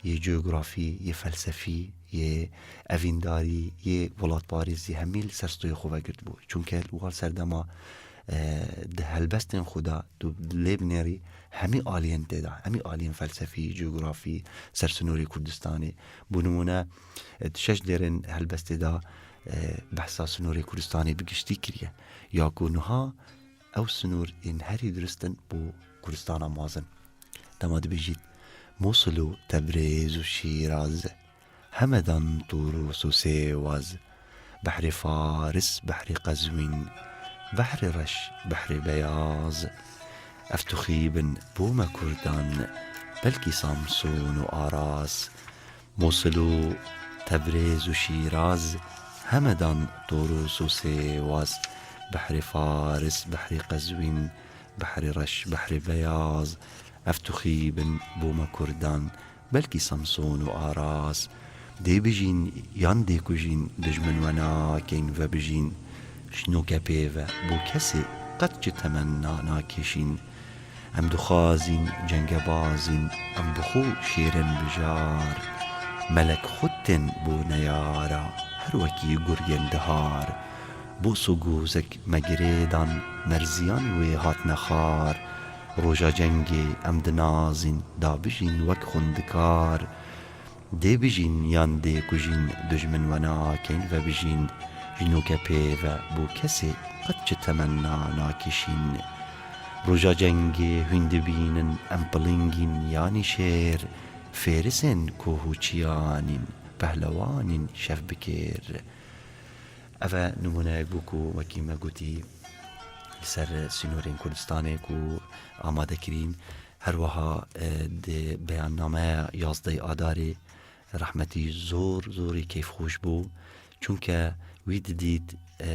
yê coğrafî, yê felsefî, yê evîndarî, yê welatparêzî hemî li ser stûyê xwe vegirtibû. Çunke li wan serdema, e, di helbestên xwe de tu lê binêrî hemî aliyên tê de, hemî aliyên felsefî, coğrafî, ser sînorê Kurdistanê. Bo nimûne, e, di şeş dêrên helbestê de, e, behsa sînorê Kurdistanê bi giştî kiriye. Ya ku niha ew sînor ên herî dirist in bo Kurdistana mezin. Dema dibêjît, Mûsil û Tebrêz û Şîraz, Hemedan, Tûr û Sûsê waz, behrê Faris, behrê Qezwîn, behrê reş, behrê beyaz. Ev tuxî bin bo me Kurdan, belkî Samsûn û Aras. Mûsil û Tebrêz û Şîraz, Hemedan, Tûr û Sûsê waz, behrê Faris, behrê Qezwîn, behrê reş, behrê beyaz, ev tuxî bin bo me Kurdan, belkî Samsûn û Aras. Dê bijîn yan dê kujîn, dijmin we nakeyn vebijîn. Ji nûke pê ve bo kesê qet çi temenna nakêşîn. Em dixwazîn cengebazîn, em bi xwe şêrin bijar. Melek xwe tên bo neyara, her wekî gurgên dihar. Bo sogozek me girêdan, merziyan wê hatine xar. Roja cengê em dinazîn, da bijîn wek xwendikar. Dê bijîn yan dê kujîn, dijmin we nakeyn vebijîn. Ji nûke pê ve bo kesê qet çi temenna nakişîn. Roja cengê hûn dibînin, em pilingîn yanî şêr, fêrisên koh û çiyanîn, pehlewanîn şev bikêr. Ev e nimûneyek bû ku wekî me gotî li ser sînorên Kurdistanê ku amade kirîn. Her wiha, e, di beyannameya yazdehê Adarê rehmetî zor, zorî keyfxweş bû. Çunke wî didît, e,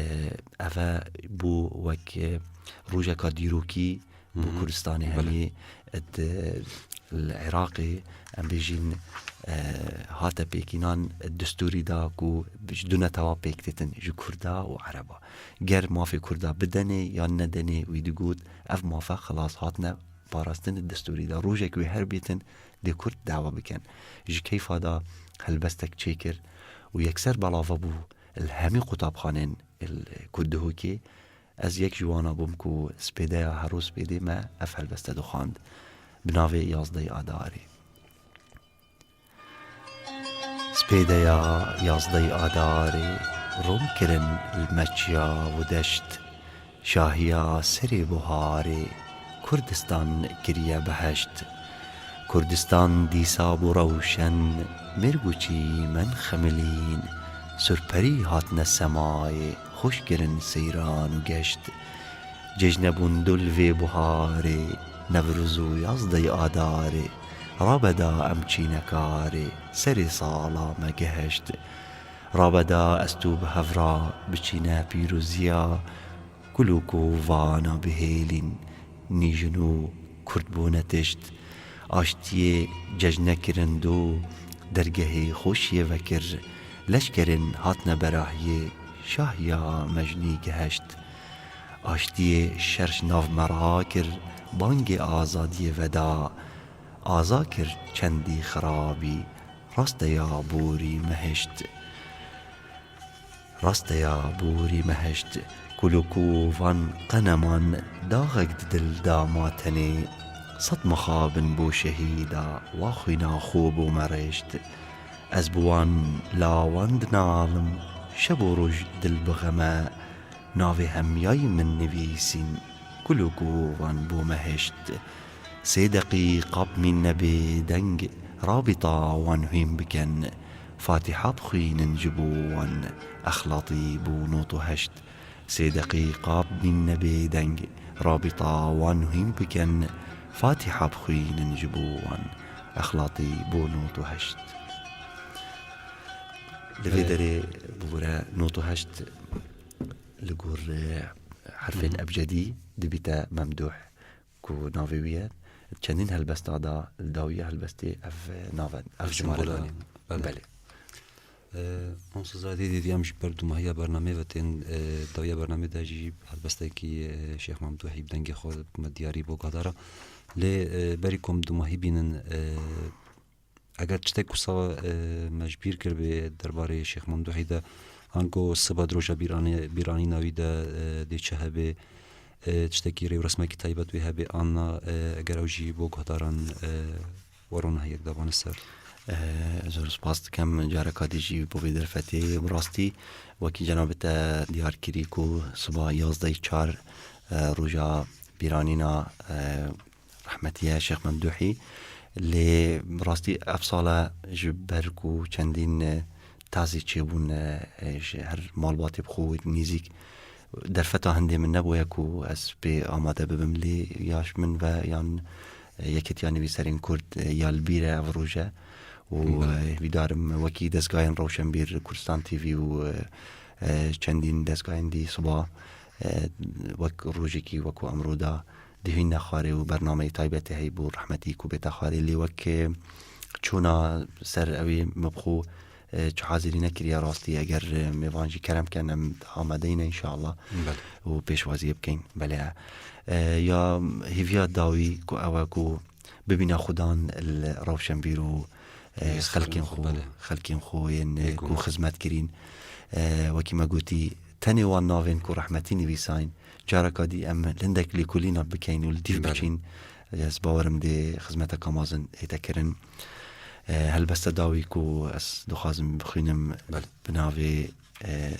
ev e bû wek, e, rojeka dîrokî, Bo Kurdistanê hemî di li Iraqê, em bêjîn, e, hate pêkînan destûrî da ku ji du netewa pêk têtin, ji Kurda û Ereba. Ger mafê Kurda bidenê yan nedenê, wî digot, ev mafe xilas hatine parastin di destûrî de. Rojek wê her bêtin, dê Kurd dawa bikin. Ji keyfa da helbestek çêkir û yekser belava bû li hemî qutabxanên li ku Duhokê. Ez yek ji wana bûm ku spêdeya hero spêdê me ev helbeste dixwand bi navê Yazdeyê Adarê. Spêdeya yazdeyê Adarê rom kirin li meçya û deşt. Şahiya serê buharê Kurdistan kiriye biheşt. Kurdistan dîsa bû rewşen, mêrg û çîmen xemilîn, surperî hatine semayê, xweş kirin seyran û geşt. Cejne bûn dû li vê buharê, Newroz û yazdeyê Adarê. Rabe da em çîne karê, serê sala me geheşt. Rabe da ez tu bi hev ra biçîne pîroziya, kul û kovana bihêlîn, nîjin û Kurd bûne tişt. Aştiyê cejne kirin dû, dergehê xweşiyê vekir, leşkerên hatine berahiyê, şahiya mejnî geheşt. Aştiyê şer ji nav me rakir, bangê azadiyê veda, aza kir çendî xirabî, rasteya borî me hişt. Rasteya borî me hişt, kul û kovan qeneman, daxek di dil da ma tenê. Sed mixabin bo şehîda, wa xwîna xwe bo me rêşt. Ez bi wan lawan dinalim, şev û roj dil bi xeme, navê hemyayî min nivîsîn, kul û kovan bo me hişt. Sê deqîqa bimîne bêdeng, rabîta wan hîn bikin, Fatîha bixwînin ji bo wan, Exlatî bo nod û heşt. Sê deqîqa bimîne bêdeng, rabîta wan hîn bikin, Fatîha bixwînin ji bo wan, Exlatî bo nod û heşt. Li vê Belê. derê bibûre nod û heşt li gor, e, herfên Hı hı. ebcedî dibîte memdûh. Ku navê wî ye, çendîn helbesta da, li dawiya helbestê ev nave, ev Ev cimare simbol danî. Belê. Belê. Ee, onsuz zaten dedi, em ji ber dumahiya bernamê ve tên, e, dawiya bernamê de jî helbestekî, e, Şêx Mamdûhî bi dengê xwe me diyarî bo guhdara. Lê, e, berî ku em dumahî bînin, e, Eger tiştek wisa, e, me ji bîr kiribê derbarê Şêx Mamdûhî de, ango siba di roja bîranê-, bîranîna wî de, e, dê çi hebe, e, tiştekî rêwresmekî taybet wê hebe an na, e, eger ew jî bo guhdaran, e, werona heye didabane ser. E, zor spas dikim, careka dî jî bo vê derfetê. Bi rastî, wekî cenabê te diyar kirî ku siba yazdeh çar, e, roja bîranîna, e, rehmetî ye Şêx Memdûhî. Lê bi rastî ev sale ji ber ku çendîn, e, tazî çêbûn, e, e, ji her malbatê bi xwe nîzîk derfeta hindê min nebûye ku ez pê amade bibim. Lê ya ji min ve yan, e, Yekêtiya Nivîserên Kurd, e, ya li bîr e ev roj e. Û, Belê. e, hêvîdarim wekî dezgahên rewşenbîr Kurdistan T V û, e, e, çendîn dezgahên dî siba, e, wek rojekî wek ku emro da dihîne xwarê û bernameyê taybetê heyî bû rehmetî ku bête xwarê. Lê wek, e, çûna ser ewê me bi xwe, e, çi hazirî nekiriye rastî. Eger, e, mêvan jî kerem ken, em amadeyî ne înşallah. Belê. Û pêşwaziyê bikeyn. Belê. E, ya hêviya dawî ku ew e ku bibîne xudan li rewşenbîr û, e, Lê xelkên xwe, xwe, belê. xelkên xwe yên, e, Bêguman. ku xizmet kirîn. E, wekî me gotî, tenê wan navên ku rehmetî nivîsayîn, careka dî em lindek lêkolîna bikeyn û li dîv Belê. biçîn, ez bawerim dê xizmeteka mezin hête kirin. E, helbeste dawî ku ez dixwazim bixwînim Belê. bi navê, e,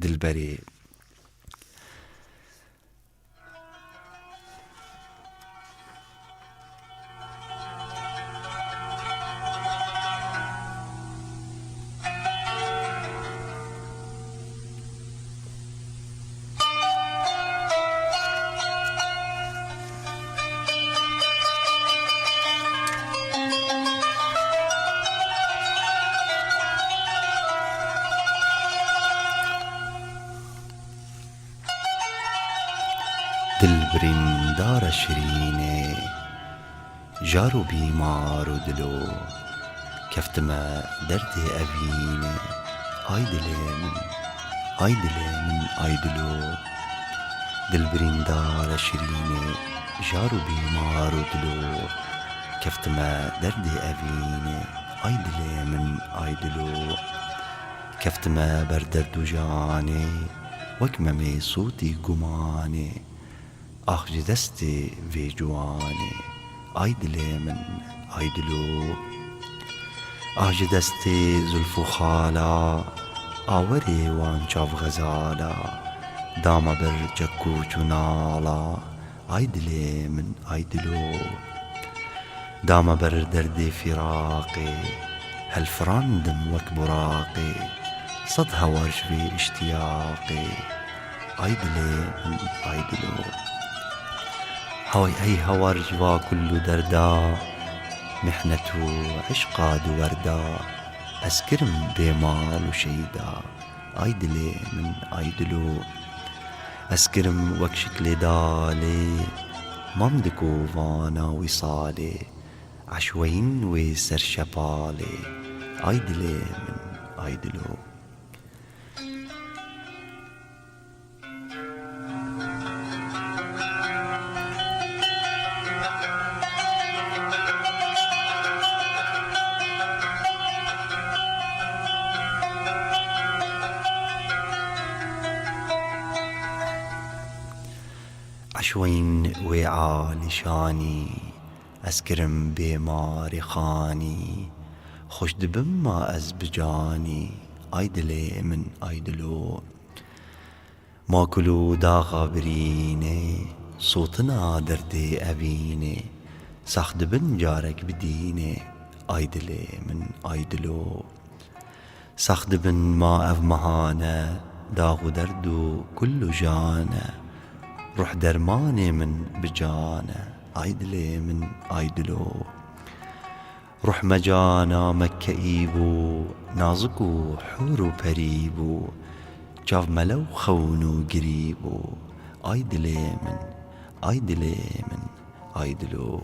Dilberê. Dil birîndara şirînê, jar û bîmar û dilo, keftime derdê evînê, ay dilê min, ay dilê min, ay dilo. Dil birîndara şirînê, jar û bîmar û dilo, keftime derdê evînê, ay dilê min, ay dilo. Keftime ber derd û janê, wek memê sotî gumanê. Ax ji destê vê ciwanê, ay dilê min, ay dilo. Ax ji destê zulf û xala, awerê wan çav xezala, dama ber çekûç û nala, ay dilê min, ay dilo. Dama ber derdê firaqê, helfirandim wek buraqê, sed hewar ji vê iştiyaqê, ay dilê min, ay dilo. Hay ey hewar ji va kul û derda, mihnet û eşqa du werda, ez kirim bê mal û şeyda, ay dilê min, ay dilo. Ez kirim wek şiklê dalê, mam di kovana wîsalê, eşweyîn wê ser şepalê, ay dilê min, ay dilo. Eşweyîn wê alîşanî, ez kirim bê marê xanî, xweş dibim ma ez bi canî, ay dilê min, ay dilo. Ma kul û daxa birînê, sotina derdê evînê, sax dibin carek bi dînê, ay dilê min, ay dilo. Sax dibin ma ev mehane, dax û derd û kul û jane, ruh dermanê min bi can e, ay dilê min, ay dilo. Ruh me cana me keî bû, nazik û hûr û perî bû, çav me lew xewn û girî bû, ay dilê min, ay dilê min, ay dilo.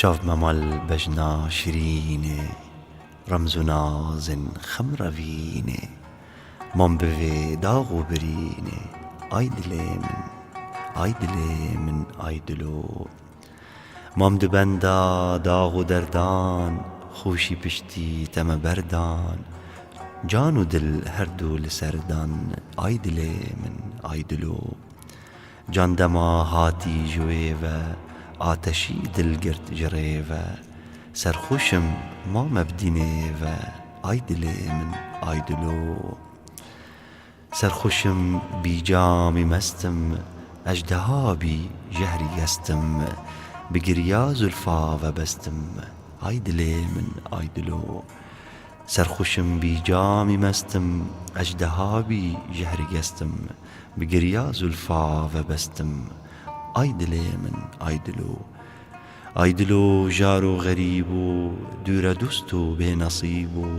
Çav me mal bejna şirînê, remz û nazên xem revînê, mam bi vê dax û birînê, ay dilê min, ay dilê min, ay dilo. Mam di benda dax û derdan, xweşî piştî te me berdan, can û dil her du li ser dan, ay dilê min, ay dilo. Can dema hatî ji wê ve, ateşî dil girt ji rê ve. Serxweş im, mame bi dînê ve, ay dilê min, ay dilo. Serxweş im, bî camî mest im, ejdeha bî jehrî gest im, bi girya zulfa ve best im, ay dilê min, ay dilo. Serxweş im, bî camî mest im, ejdeha bî jehrî gest im, bi girya zulfa ve best im, ay dilê min, ay dilo. Ay dilo, jar û xerîb û, dûre dost û bênesîb û,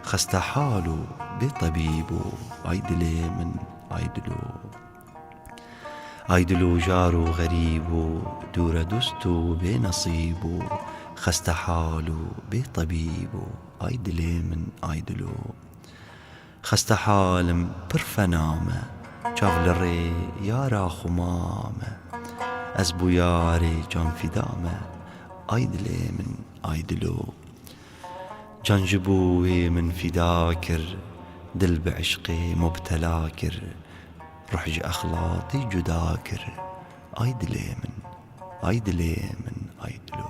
xestehal û bêtebîb û, ay dilê min, ay dilo. Ay dilo, jar û xerîb û, dûre dost û bênesîb û, xestehal û bêtebîb û, ay dilê min, ay dilo. Xestehal im, pir fena me, çav li rê yara xwe mame. Ez bo yarê can fida me, ay dilê min, ay dilo. Can ji bo wê min fida kir, dil bi eşqê mubtela kir, ruh ji exlatê cuda kir, ay dilê min, ay dilê min, ay dilo.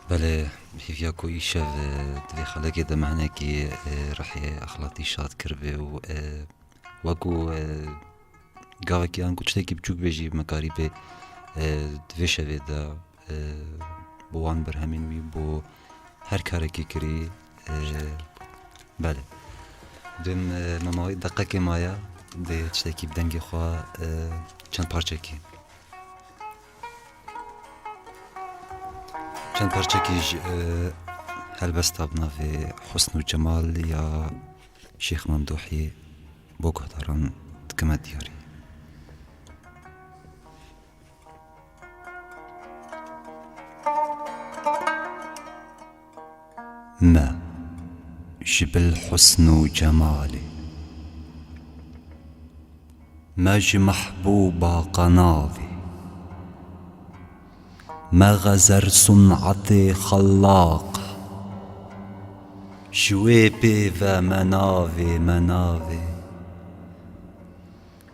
Belê, hêviya ku îşev, e, di vê xelekê de me hinekî, e, rihê exlatî şad kiribe û, e, wekû, e, gavekî an ku tiştekî biçûk bê jî me karîbe E, di vê şevê de, e, bo wan berhemên wî, bo her karekî kirî, e, belê. Dûm, e, me mawî deqekê maye, dê tiştekî bi dengê xwe, e, çend parçekî. Çend parçekî ji, e, helbesta bi navê Husn û Cemal ya Şêx Memduhî bo guhdaran dikime diyarî. Me ji bil husn û cemalê, me ji mehbûba qenavê, me xezer sunetê xellaq, ji wê pê ve me navê, me navê.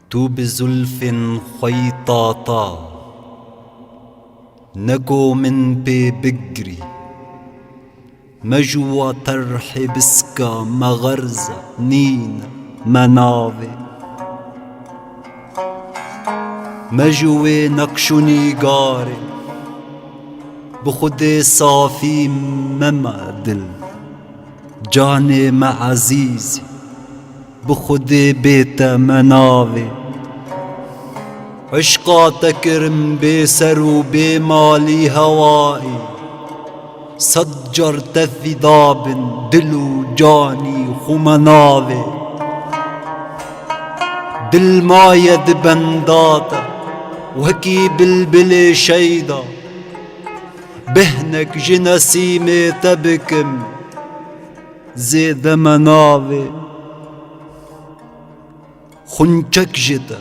Tu bi zulfên xwe yî tata, ne ku min pê bigirî. Me ji wa terhê biska, me xerza nîne, me navê. Me ji wê neqş û nîgarê, bi Xwedê safî me me dil. Canê me ezîzî, bi Xwedê bê te me navê. Eşqa te kirim bê ser û bê malî hewayî. Sed car te fîda bin dil û canî xwe me navê. Dil maye di benda te, wekî bilbilê şeyda. Bêhnek ji nesîmê te bikim, zêde me navê. Xunçek ji te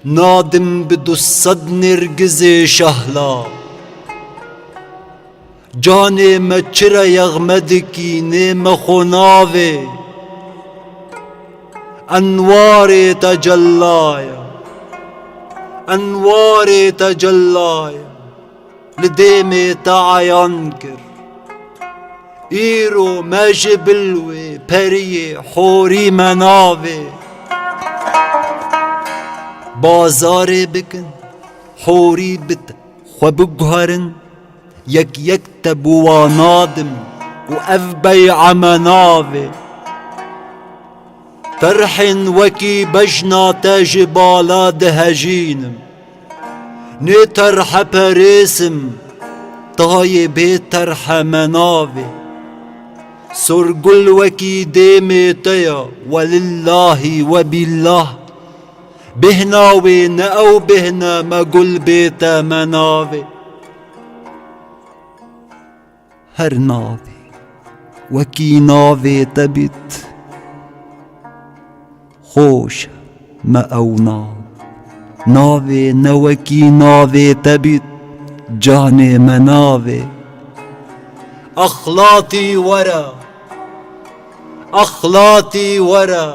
nadim bi du sed nêrgizê şehla. Canê me çi re yexme dikî, nê me xwe navê. Enwarê tecellaya, enwarê tecellaya. Li dêmê te eyan kir. Îro me ji bil wê periyê horî me navê. Bazarê bikin, horî bi te xwe biguherin, yek yek te bi wan nadim û ev bey'a me navê. Terhên wekî bejna te ji bala dihejînim. Nê terhe perêsim, tayê bê terhe me navê. Sorgul wekî dêmê te ya, welillahî webîllah. Bêhna wê ne ew bêhne me gul bê te me navê. Her navê wekî navê te bît, xweş e me ew nav. Navê ne wekî navê te bît, canê me navê. Exlatî were, exlatî were,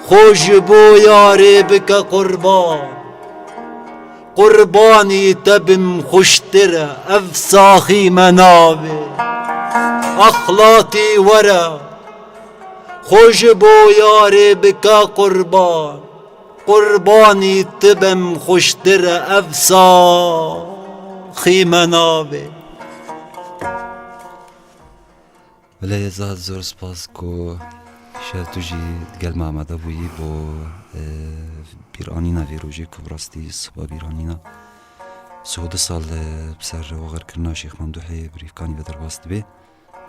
xwe ji bo yarê bike qurban. Qurbanî te bim xweştir e, ev saxî me navê. Exlatî were, xwe ji bo yarê bike qurban. Qurbanî te bim xweştir e, ev saxî me navê. Belê, zehf zor spas ku şev tu jî digel me amade bûyî bo, e, bîranîna vê rojê ku bi rastî siba bîranîna sih û du sal, e, bi ser wexerkirina Şêx Memduhê bi rîvkanî ve derbas dibe.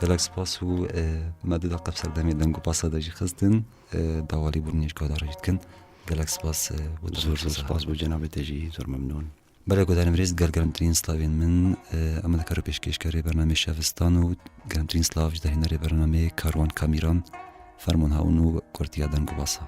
Gelek spas û, e, me du deqe bi serdemê deng û basa de jî xistin, e, dawalî bûrînê ji guhdaran jî dikin. Gelek spas, e, bo te. Zor zor spas bo cenabê te jî, zor memnûn. Belê, guhdarên birêz, digel germtirîn slavên min, e, em dikarin pêşkêşkerê bernamê Şevistan û germtirîn slav ji derhênerê bernamê Karwan Kamîran, fermon hawin û kurtiya deng û basa.